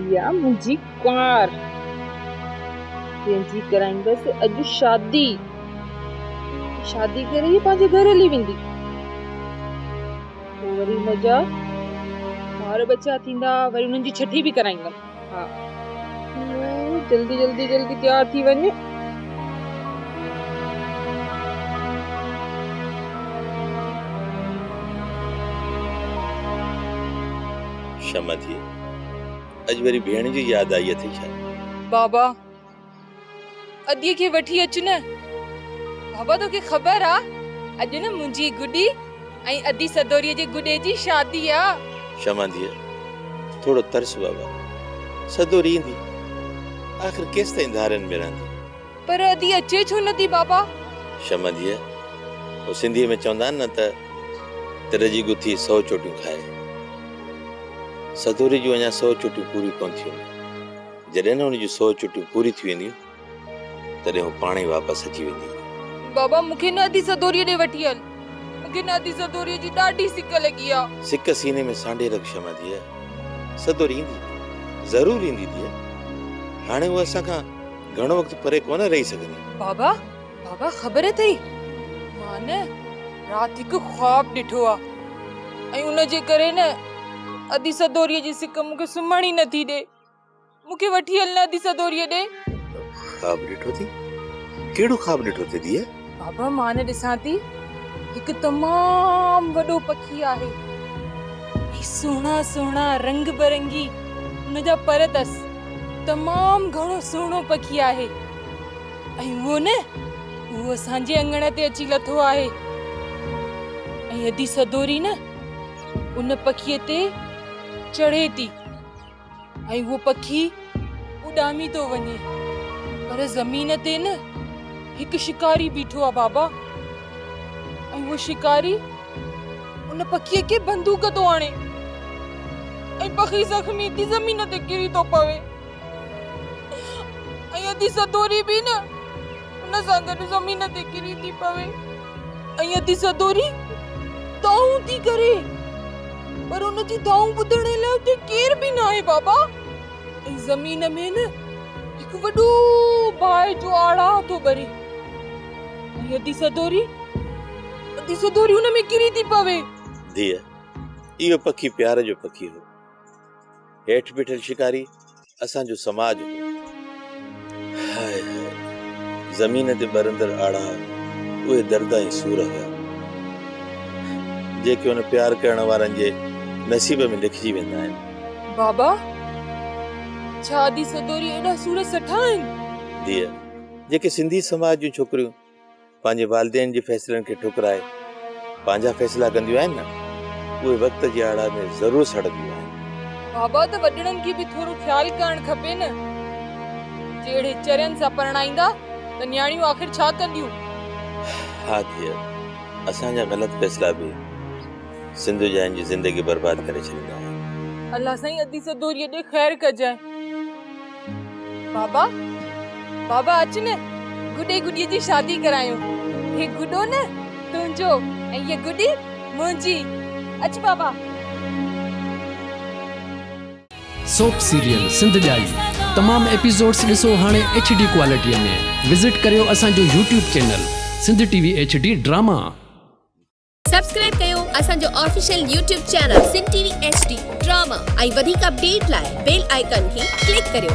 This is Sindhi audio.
هي آ منهنجي ڪنوار، جنهن جي ڪرائيندس اڄ شادي. شادي ڪري هيء پنهنجي گهر هلي ويندي. پوء وري هن جا ٻار ٻچا ٿيندا، وري انهن جي ڇٺي به ڪرائيندم. ها جلدي جلدي جلدي تيار ٿي وڃ. شمع ڌيء، اڄ وري ڀيڻ جي ياد آئي اٿئي ڇا؟ بابا، اديء کي وٺي اچ نه. بابا توکي خبر آ، اڄ نه منهنجي گڏي ۽ ادي سدوريء جي گڏي جي شادي آ. شمع ڌيء، ٿورو ترس بابا، سدوري ايندي. آخر ڪيستائين ڌارين ۾ رهندي؟ پر ادي اچي ڇو نه ٿي بابا؟ شمع ڌيء، هو سنڌيء ۾ چوندا آهن نه ته تر جي ڳٿي سئو چوٽيون کائي. سدوري جون اڃا سئو چوٽيون پوريون ڪونه ٿيون آهن. جڏهن نه هن جون سئو چوٽيون پوريون ٿي وينديون، تڏهن هو پاڻ ئي واپس اچي ويندي. بابا مون کي نه ادي سدوريء ڏي وٺي هل. مون کي نه ادي سدوريء جي ڏاڍي سڪ لڳي آ. سڪ سيني ۾ سانڍي رک شمع ڌيء. سدوري ايندي. ضرور ايندي ڌيء. هاڻي هوء اسان کان گهڻو وقت پري ڪونه رهي سگهندي. بابا، بابا خبر اٿئي، مان نه رات هڪ خواب ڏٺو آ ۽ ان جي ڪري نه ادي سدوريء جي سڪ مون کي سمهڻ ئي نٿي ڏي. مون کي وٺي هل نه ادي سدوريء ڏي. خواب ڏٺو اٿئي؟ ڪهڙو خواب ڏٺو اٿئي ڌيء؟ بابا مان نه ڏسان ٿي هڪ تمام وڏو پکي آهي ۽ سهڻا سهڻا رنگ برنگي ان جا پر اٿس. تمام گهڻو سهڻو پکي آهي ۽ اهو نه اهو اسان جي اڱڻ تي اچي لٿو آهي ۽ ادي سدوري نه ان پکيء تي چڙهي ٿي. ۽ اهو پکي اڏامي ٿو وڃي پر زمين تي نه هڪ شڪاري بيٺو آ بابا ۽ اهو شڪاري ان پکيء کي بندوق ٿو هڻي ۽ پکي زخمي ٿي زمين تي ڪري ٿو پوي ۽ ادي سدوري به نه ان سان گڏ زمين تي ڪري ٿي پوي ۽ ادي سدوري دانهون ٿي ڪري پر ان جي دانهون ٻڌڻ لاء اتي ڪير به ناهي بابا ۽ زمين ۾ نه هڪ وڏو باهه جو آڙاهه ٿو ٻري ۽ ادي سدوري ادي سدوري ان ۾ ڪري ٿي پوي. ڌيء، اهو پکي پيار جو پکي هو. هيٺ بيٺل شڪاري اسان جو سماج هو. هاء هاء، زمين تي ٻرندڙ آڙاهه اهي درد ۽ سور هيا، جيڪي ان پيار ڪرڻ وارن جي نصيب ۾ لکجي ويندا آهن. بابا، ڇا ادي سدوري ايڏا سور سٺا آهن؟ ڌيء، جيڪي سنڌي سماج جون ڇوڪريون پنهنجي والدين جي فيصلن کي ٺڪرائي پنهنجا فيصلا ڪنديون آهن نه، اهي وقت جي آڙاهه ۾ ضرور سڙنديون آهن. بابا ته وڏڙن کي به ٿورو خيال ڪرڻ کپي نه، جي اهڙي چرين سان پرڻائيندا ته نياڻيون آخر ڇا ڪنديون؟ ها ڌيء، اسان جا غلط فيصلا به سنڌ ڄاين جي زندگي برباد ڪري ڇڏيندا آهن. الله سائين ادي سدوريء ڏي خير ڪجانء. بابا بابا اچ نه گڏي گڏيء جي شادي ڪرايون. هي گڏو نه تنهنجو ۽ هيء گڏي منهنجي. اچ بابا. سوپ سيريل سنڌ ڄائي تمام ايپيسوڊس ڏسو هاڻي ايڇ ڊي ڪوالٽي ۾ وزٽ ڪريو اسان جو YouTube channel Sindh T V H D drama. Subscribe ڪيو اسان جو official YouTube channel Sindh T V H D drama ۽ وڌيڪ اپڊيٽ لاء بيل آئيڪان کي ڪلڪ ڪريو.